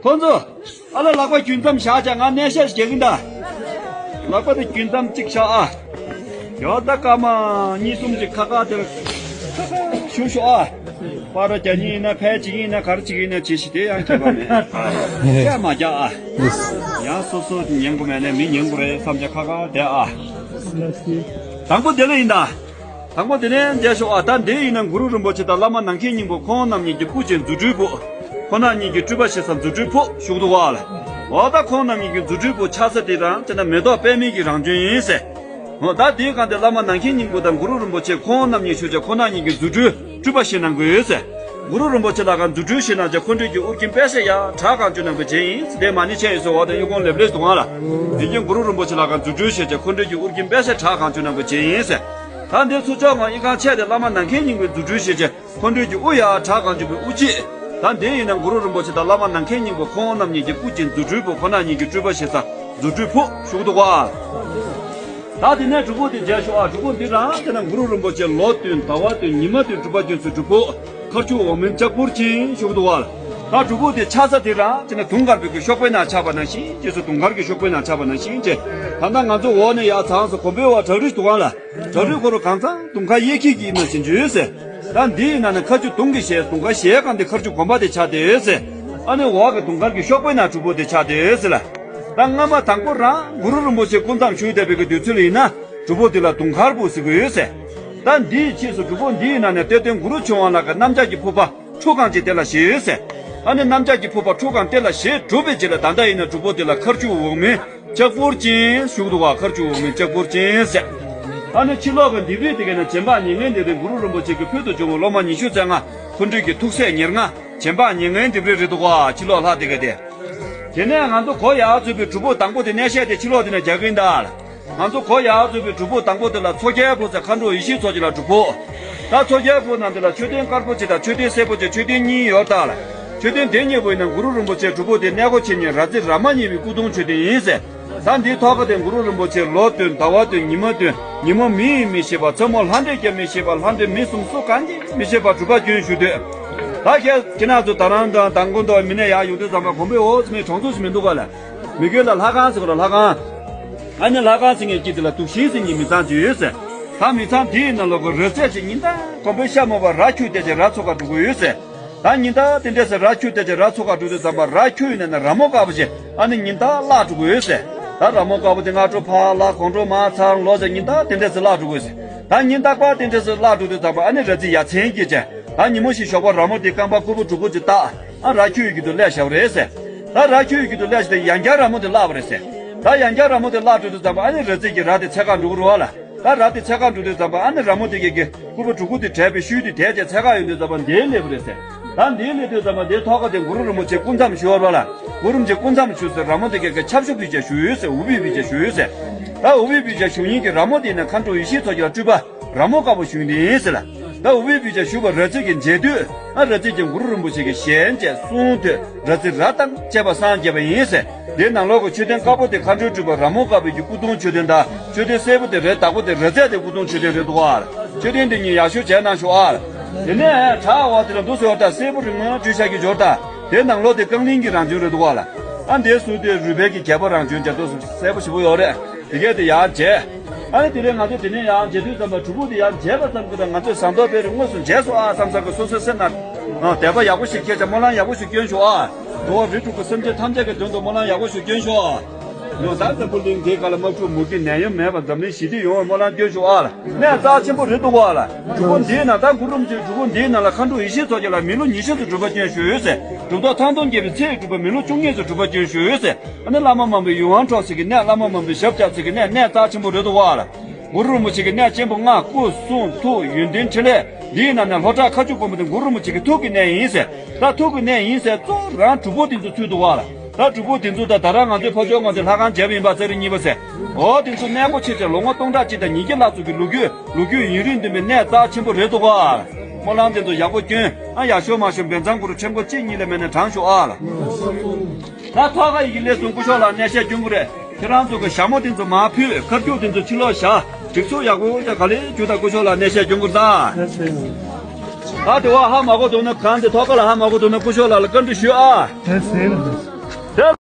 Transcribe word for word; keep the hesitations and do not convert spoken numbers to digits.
ཁོང་ཚོ། ཨ་ལ་ལག་པ་རྒྱུན་མཚམས་བཞག་བྱ། ང་སྣེ་ཤ་རྒྱག་གིན་ད། ལག་པ་དེ་རྒྱུན་མཚམས་གཅིག་བཞག་ཨ། ཡོ་ད་སྐར་མ་གཉིས་གསུམ་ཅིག་ཁ་ཁ་དེར་ཞུ་ཤོག་ཨ། པར་རྒྱག་ཉིན་ཡིན་ན་ཕལ་ཆེར་ཡིན་ན་ག་རེ་བྱེད་ཀྱི་ཡིན་ན་བྱེད་ཤིག་དེ་ཡང་ཁྱད་པར་མེད། སྐད་མ་རྒྱག་ཨ། ཡང་སོ་སོ་ཉན་དགོས་མེད་ནས་མི་ཉན་དགོས་རེད་བསམ་བྱ་ཁ་ཁ་བསྡད་ཨ། དང་པོ་དེ་ལ་ཡིན་ད། དང་པོ་དེ་ནས་མཇལ་ཤོག་ཨ། ད་འདི་ཡིན་ན་གུ་རུ་རིན་པོ་ཆེ་དང་བླ་མ་ནམ་མཁའི་སྙིང་པོ་ཁོང་རྣམ་གཉིས་ཀྱི་སྐུ་ཅན་རྫུ་འཕྲུལ་ཕུག་ཁོང་རྣམ་གཉིས་ཀྱི་སྤྲུལ་པ་ཞེ་ས་རྫུ་འཕྲུལ་ཕུག་བཞུགས་འདུག་བ་ལ། འོ་ད་ཁོང་རྣམ་གཉིས་ཀྱི་རྫུ་འཕྲུལ་ཕུག་ཆགས་ས་དེ་རང་ཅེ་ན་མེ་ཏོག་པདྨའི་གི་རང་བྱོན་ཡིན་ཟེར། འོ་ད་དེའི་སྒང་དེ་བླ་མ་ནམ་མཁའི་སྙིང་པོ་དང་གུ་རུ་རིན་པོ་ཆེ་ཁོང་རྣམ་གཉིས་ཞུ་བྱ་ཁོང་རྣམ་གཉིས་ཀྱི་རྫུ་འཕྲུལ་སྤྲུལ་པ་ཞེས་གནང་དགོས་ཟེར། གུ་རུ་རིན་པོ་ཆེ་ལ་གང་རྫུ་འཕྲུལ་ཞེས་གནང་བྱ་ཁོང་ཁྲོས་ཀྱི་ཨུར་གྱིན་པད་ཤ་ཡ་བྲག་གང་བྱོན་གནང་བའི་རྗེས་ཡིན་ཟེར། དེ་མ་ཎི་ཆེན་ཡིན་ཟེར་བ་དང་གཡུ་གོང་ལེབ་ལེབ་དུ་ང་ལ། དེ་རྒྱུན་གུ་རུ་རིན་པོ་ཆེ་ལ་གང་རྫུ་འཕྲུལ་ཞེས་བྱ་ཁོང་ཁྲོས་ཀྱི་ཨུར་གྱིན་པད་ཤ་བྲག་གང་བྱོན་གནང་བའི་རྗེས་ཡིན་ཟེར། ད་འདིར་ཚུར་ཕྱོགས་ངང་ཨི་ཁང་ཆད་དེ་བླ་མ་ནམ་མཁའི་སྙིང་པོའི་རྫུ་འཕྲུལ་ཞེས་བྱ་ཁོང་ཁྲོས་ཀྱི་དབུ་ཡ་བྲག་གང་བྱོན་པའི་དབུ་དཀྱིལ། ད་འདི་ཡིན་ན་གུ་རུ་རིན་པོ་ཆེ་དང་བླ་མ་ནམ་མཁའི་སྙིང་པོ་ཁོང་རྣམ་གཉིས་ཀྱི་སྐུ་ཅན་རྫུ་འཕྲུལ་ཕུག་ཁོང་རྣམ་གཉིས་ཀྱི་སྤྲུལ་པ་ཞེ་ས་རྫུ་འཕྲུལ་ཕུག་བཞུགས་འདུག་བ། ད་དེ་ནས་སྒྲུབ་ཕུག་དེ་མཇལ་ཤོག་ཨ། སྒྲུབ་ཕུག་འདི་རང་དེ་ན་གུ་རུ་རིན་པོ་ཆེ་ལོ་བདུན་ཟླ་བ་བདུན་ཉི་མ་བདུན་སྒྲུབ་པ་བདུན་ཚུལ་སྒྲུབ་ཕུག་མཁར་ཆུ་འོག་མིན་ལྕགས་ཕུར་ཅན་བཞུགས་འདུག་བ། ད་སྒྲུབ་ཕུག་དེ་ཆགས་ས་དེ་རང་དེ་ན་དུང་དཀར་པོའི་གི་གཤོག་པའི་ནང་ཆགས་པ་ནང་བཞིན་རྗེས་སུ་དུང་དཀར་གྱི་གཤོག་པའི་ནང་ཆགས་པ་ནང་བཞིན་བྱས། ད་ལྟ་ང་ཚོ་འོག་ནས་ཡར་ཚང་སོ་གོམ་པའི་འོག་བྲག་རི་འདུག་ག་ལ། བྲག་རི་ཁོ་རུ་གང་ཚང་དུང་དཀར་གཡས་འཁྱིལ་གྱི་ཡིན་ན་ཞིག་འཇུས་ཟེར། ད་འདི་ཡིན་ན་ནི་མཁར་ཆུ་དུང་གི་ཞལ་དུང་དཀར་ཞལ་གང་དེ་མཁར་ཆུ་གོམ་པ་དེ་ཆགས་དེ་ཟེར། ཨ་ནི་འོག་གི་དུང་དཀར་གྱི་གཤོག་པའི་ནང་སྒྲུབ་ཕུག་དེ་ཆགས་དེ་ཟེར་ལ། ད་སྔ་མ་དང་པོ་རང་གུ་རུ་རིན་པོ་ཆེ་སྐུ་མཚམས་བཞུགས་བསྡད་པའི་གི་དུས་ཚོད་ལ་ཡིན་ན་སྒྲུབ་ཕུག་འདི་ལ་དུང་དཀར་ཕུག་ཟེར་གི་ཡོད་ཟེར། ད་འདིའི་ཕྱིས་སུ་སྒྲུབ་ཕུག་འདི་ཡིན་ན་ནི་གཏེར་སྟོན་གུ་རུ་ཆུང་བ་ལ་ག་གནམ་ལྕགས་ཀྱི་ཕུར་པ་ཁྲུ་གང་ཅིག་དེ་ལ་བཞེས་ཡོད་ཟེར། ཨ་ནི་གནམ་ལྕགས་ཀྱི་ཕུར་པ་ཁྲུ་གང་དེ་ལ་བཞེས་གྲུབ་པའི་རྗེས་ལ་ད་ལྟ་ཡིན་ན་སྒྲུབ་ཕུག་འདི་ལ་མཁར་ཆུ་འོག་མིན་ལྕགས་ཕུར་ཅན་བཞུགས་འདུག་བ། མཁར་ཆུ་འོག་མིན་ལྕགས་ཕུར་ཅན་ཟེར། ཨ་ནི་ཕྱི་ལོགས་ཀྱི་ལྡེབས་རིས་དེ་ག་ན་རྗེ་འབངས་མྱ་ངན་ལྡེབས་རིས་གུ་རུ་རིན་པོ་ཆེ་གི་ཕུལ་དུ་བྱུང་བའི་སློབ་མ་ཉི་ཤུ་རྩ་ལྔ་འཁོན་འགྲས་ཀྱི་ཐུགས་སྲས་ཉེར་ལྔ་རྗེ་འབངས་མྱ་ངན་ལྡེབས་རིས་རེད་འདུག་བ། ཕྱི་ལོགས་ལྷ་དེ་ག་དེ། དེ་ནས་ང་ཚོ་གོ་ཡག་ཚུད་པའི་སྒྲུབ་ཕུག་དང་པོ་དེ་གནས་བཤད་དེ་ཕྱི་ལོགས་དེ་ན་རྒྱག་གིན་གདའ། ང་ཚོ་གོ་ཡག་ཚུད་པའི་སྒྲུབ་ཕུག་དང་པོ་དེ་ལ་མཚོ་རྒྱལ་ཕུག་ཟེར་མཁའ་འགྲོ་ཡེ་ཤེས་མཚོ་རྒྱལ་ལ་སྒྲུབ་ཕུག་ད་མཚོ་རྒྱལ་ཕུག་ནང་དེ་ལ་མཆོད་རྟེན་དཀར་པོ་ཆེ་དང་མཆོད་རྟེན་སེར་པོ་ཆེ་མཆོད་རྟེན་གཉིས་ཡོད་ད་ལ། མཆོད་རྟེན་དེ་གཉིས་པོ་ཡིན་ན་གུ་རུ་རིན་པོ་ཆེ་སྒྲུབ་ཕུག་དེ་གནས་སྒོ་ཕྱེ་ཉིན་ར་རྫི་ར་མ་ཉེ་བའི་སྐུ་གདུང་མཆོད་རྟེན་ཡིན་ཟེར། ད་འདིའི་ཐོག་ཁ་དེ་གུ་རུ་རིན་པོ་ཆེ་ལོ་བདུན་ཟླ་བ་བདུན་ཉི་མ་བདུན་ཉིན་མོ་མི་ཡིན་མི་ཤེས་པ་མཚན་མོ་ལྷ་འདྲེས་ཀྱང་མི་ཤེས་པ་ལྷ་འདྲེ་མི་གསུམ་སུ་གང་གིས་མི་ཤེས་པ་སྒྲུབ་པ་སྐྱོན་ཞུ་འདོད། ད་ཁྱེད་ཁྱེད་རང་ཚོ་ད་རང་དང་དང་ཀུན་ཏུ་མི་ནས་ཡར་ཡོང་དུས་ཙམ་པ་གོམ་པའི་འོག་ཙམ་མའི་གྲོང་ཚོ་ཞིག་མི་འདུག་ག་ལ། མི་རྒོད་ལ་ལྷ་ཁང་ཟེར་གོ་ལ་ལྷ་ཁང་། ཨ་ནི་ལྷ་ཁང་ཟེར་མཁན་གྱི་དེ་ལ་དུག་ཤིང་ཟེར་མཁན་མི་ཚང་ཅིག་ཡོད་ཟེར། ད་མི་ཚང་དེའི་ནང་ལོགས་ཀྱི་རི་རྩེ་ཅིག་ཉིན་ལྟར་གོམ་པའི་ཤ་མོ་བ་ར་ཁྱུ་དེ་ཅིག་ར་འཚོ་ག་འགྲོ་གི་ཡོད་ཟེར། ད་ཉིན་ལྟར་དེ་འདྲས་ཟེར་ར་ཁྱུ་དེ་ཅིག་ར་འཚོ་ག་འགྲོ་དུས་ཙམ་པ་ར་ཁྱུ་ཡིན་ན་ནི་ར་མོ་དཀར་པོ་ཅིག་ཨ་ནི་ཉིན་ལྟར་བརླག་འགྲོ་གི་ཡོད་ཟེར། ད་ར་མོ་དཀར་པོ་དེ་སྔ་དྲོ་ཕར་བརླག་དགོང་དྲོ་མར་ཚར་ལོག་ཟེར་ཉིན་ལྟར་དེ་འདྲས་ཟེར་བརླག་འགྲོ་གི་ཡོད་ཟེར། ད་ཉིན་རྟག་པར་དེ་འདྲས་ཟེར་བརླག་འགྲོ་དུས་ཙམ་པ་ཨ་ནི་ར་རྫི་ཡ་མཚན་སྐྱེས་ཅིག་ད་ཉིན་མོ་ཞིག་ཞོགས་པ་ར་མོ་དེ་རྐང་པ་ཕུར་བུ་དྲུག་པོ་ཅིག་བཏགས། ཨ་ར་ཁྱུ་ཡི་རྒྱུད་དུ་སླེབས་བཞག་པ་རེད་ཟེར། ད་ར་ཁྱུ་ཡི་རྒྱུད་དུ་སླེབས་བཞག་སྟེ་ཡང་བསྐྱར་ར་མོ་དེ་བརླག་པ་རེད་ཟེར། ད་ཡང་བསྐྱར་ར་མོ་དེ་བརླག་འགྲོ་དུས་ཙམ་པ་ཨ་ནི་ར་རྫི་གི་ར་དེ་ཚད་ག་འགྲོ་གི་རེད་བ་ལ། ད་ར་དེ་ཚད་ག་འགྲོ་དུས་ཙམ་པ་ཨ་ནི་ར་མོ་དེ་གི་གི་ཕུར་བུ་དྲུག་པོ་དེ་བྲལ་བའི་ཤུལ་དེ་དལ་ཅིག་ཚད་ག་ཡོང་དུས་ཙམ་པ་འདིར་སླེབས་པ་རེད་ཟེར། ད་འདིར་སླེབས་དུས་ཙམ་པ་འདིའི་ཐོག་ཁ་དེ་གུ་རུ་རིན་པོ་ཆེ་སྐུ་མཚམས་བཞུགས་པ་ལ། གུ་རུ་རིན་པོ་ཆེ་སྐུ་མཚམས་བཞུགས་ཟེར་ར་མོ་དེ་གི་གི་ཆབ་ཤོག་ཕུལ་བྱས་བཞུགས་ཡོད་ཟེར། འུ་བི་ཕུལ་བྱས་བཞུགས་ཡོད་ཟེར། ད་འུ་བི་ཕུལ་བྱས་བཞུགས་མཁན་གྱི་ར་མོ་དེ་ནི་མཁའ་འགྲོ་ཡེ་ཤེས་མཚོ་རྒྱལ་སྤྲུལ་པ། ར་མོ་དཀར་པོ་བཞུགས་ནི་ཟེར་ལ། ད་འུ་བི་ཕུལ་བྱས་བཞུགས་པ་ར་རྫི་གི་མཇལ་དུས་ཨ་ར་རྫི་གི་གུ་རུ་རིན་པོ་ཆེ་གི་ཞལ་མཇལ་གསུང་ཐོས་ར་རྫི་ར་དང་བཅས་པ་སངས་རྒྱས་པ་ཡིན་ཟེར། དེའི་ནང་ལོགས་ཀྱི་མཆོད་རྟེན་དཀར་པོ་དེ་མཁའ་འགྲོའི་སྤྲུལ་པ་ར་མོ་དཀར་པོའི་གི་སྐུ་གདུང་མཆོད་རྟེན་དང་མཆོད་རྟེན་སེར་པོ་དེ་རེད་བདག་པོ་དེ་ར་རྫི་དེ་སྐུ་གདུང་མཆོད་རྟེན་རེད་འདུག་ཨ། མཆོད་རྟེན་དེ་གཉིས་ཡག་ཤོས་མཇལ་གནང་ཤོག་ཨ། དེ་ནས་བྲག་འོག་དེ་ལ་འདུག་ཟེར་བ་དང་སེར་པོ་རིང་མོ་བྲུས་བཞག་གི་འབྱོར་དང་དེའི་ནང་ལོགས་དེ་རྐང་གླིང་གི་རང་བྱོན་རེད་འདུག་ཨ་ལ། ཨ་འདིའི་ཟུར་དེ་རུས་སྦལ་གྱི་རྒྱལ་པོ་རང་བྱོན་རྒྱ་མཚོ་སེར་པོ་ཞེ་པོ་ཡོད་རེད། དེ་གས་དེ་ཡར་མཇལ། ཨ་ནི་དེ་རིང་ང་ཚོ་དེ་ནས་ཡར་མཇལ་དུས་ཙམ་པ་གྲུ་གུ་དེ་ཡར་མཇལ་བ་ཙམ་གྱིས་ད་ང་ཚོས་ཟངས་མདོག་དཔལ་རི་དངོས་སུ་མཇལ་སོང་ཨ་བསམ་བསམ་གྱིས་སོ་སོའི་སེམས་ནང་དད་པ་ཡག་པོ་ཞིག་སྐྱེས་བྱས་སྨོན་ལམ་ཡག་པོ་ཞིག་སྐྱོན་ཤོག་ཨ། འགྲོ་བ་རིགས་དྲུག་གི་སེམས་ཅན་ཐམས་ཅད་ཀྱི་དོན་དུ་སྨོན་ལམ་ཡག་པོ་ཞིག་སྐྱོན་ཤོག་ཨ། ཡང་ད་འཛམ་བུ་གླིང་འདིའི་ཁ་ལ་དམག་འཁྲུག་མུ་གེ་ནད་ཡམས་མེད་པར་འཛམ་གླིང་ཞི་བདེ་ཡོང་བའི་སྨོན་ལམ་སྐྱོན་ཤོག་ཨ། གནས་རྩ་ཆེན་པོ་རེད་འདུག་ག་ལ། གྲུ་གུ་འདིའི་ནང་ད་གུ་རུ་རིན་པོ་ཆེ་གྲུ་གུ་འདིའི་ནང་ལ་མཁའ་འགྲོ་ཡེ་ཤེས་མཚོ་རྒྱལ་ལ་མི་ལོ་ཉི་ཤུ་ཙམ་སྒྲུབ་པ་སྐྱོན་ཞུ་ཡོད་ཟེར། གྲུབ་ཐོབ་ཐང་སྟོང་རྒྱས་པའི་ཚེ་ཡི་སྒྲུབ་པ་མི་ལོ་བཅུ་གཉིས་ཙམ་སྒྲུབ་པ་སྐྱོན་ཞུ་ཡོད་ཟེར། ཨ་ནི་བླ་མ་མང་པོའི་ཡུལ་དབང་འཕྲོག་ཟེར་གི་གནས་བླ་མ་མང་པོའི་ཞབས་བཅགས་ཟེར་གི་གནས་གནས་རྩ་ཆེན་པོ་རེད་འདུག་ག་ལ། གུ་རུ་རིན་པོ་ཆེ་གི་གནས་ཆེན་པོ་ལྔ་སྐུ་གསུང་ཐུགས་ཡོན་ཏན་ཕྲིན་ལས་འདིའི་ནང་ནས་ལྷོ་བྲག་མཁར་ཆུ་དཔོན་པོ་དེ་གུ་རུ་རིན་པོ་ཆེ་གི་ཐུགས་ཀྱི་གནས་ཡིན་ཟེར། ད་ཐུགས་ཀྱི་གནས་ཡིན་ཟེར་གཙོ་བོ་རང་སྒྲུབ་ཕུག་དེ་ཚོ་ཚུད་འདུག་ག་ལ། ད་སྒྲུབ་ཕུག་དེ་ཚོ་ད་ད་རང་ང་ཚོའི་ཕ་ཇོ་ང་ཚོའི་ལྷ་ཁང་མཇལ་བ་ཡིན་པ་ཚེ་རིང་གཉིས་པ་ཟེར། འོ་དེ་ཚོ་གནས་སྒོ་ཕྱེ་བྱས་ལོ་ངོ་སྟོང་ཕྲག་གཅིག་དང་ཉིས་བརྒྱ་ལྷག་ཙམ་གྱི་ལོ་རྒྱུས་ལོ་རྒྱུས་ཡུན་རིང་ལྡན་པའི་གནས་རྩ་ཆེན་པོ་རེད་འདུག་ག། སྨོན་ལམ་དེ་ཚོ་ཡག་པོ་སྐྱོན། ཨ་ཡག་ཤོས་མ་ཤོས་འབེལ་ཚང་གུ་རུ་ཆེན་པོ་གཅིག་གཉིས་ལས་མེད་ན་དྲངས་ཤོག་ཨ་ལ། ད་ཐོག་ཁ་ཡི་གེ་ལས་གསུང་སྐུ་ཞབས་ལ་གནས་བཤད་སྐྱོན་གྱི་རེད། ཁྱེད་རང་ཚོ་གི་ཞྭ་མོ་དེ་ཚོ་མར་ཕུད། ཁ་རྒྱུག་དེ་ཚོ་ཕྱི་ལོགས་བཞག་སྒྲིག་སྲོལ་ཡག་པོ་བྱས་ག་ལེར་རྒྱུགས་དང་སྐུ་ཞབས་ལ་གནས་བཤད་སྐྱོན་གྱི་རེད་ད། ད་དེ་བ་ཧ་མ་གོ་འདུག་ན། གང་དེ་ཐོག་ཁ་ལ་ཧ་མ་གོ་འདུག་ན་སྐུ་ཞབས་ལགས་ལ་བཀའ་འདྲི་ཞུ་ཨ། དེ་ཟེར་ལ། དེ།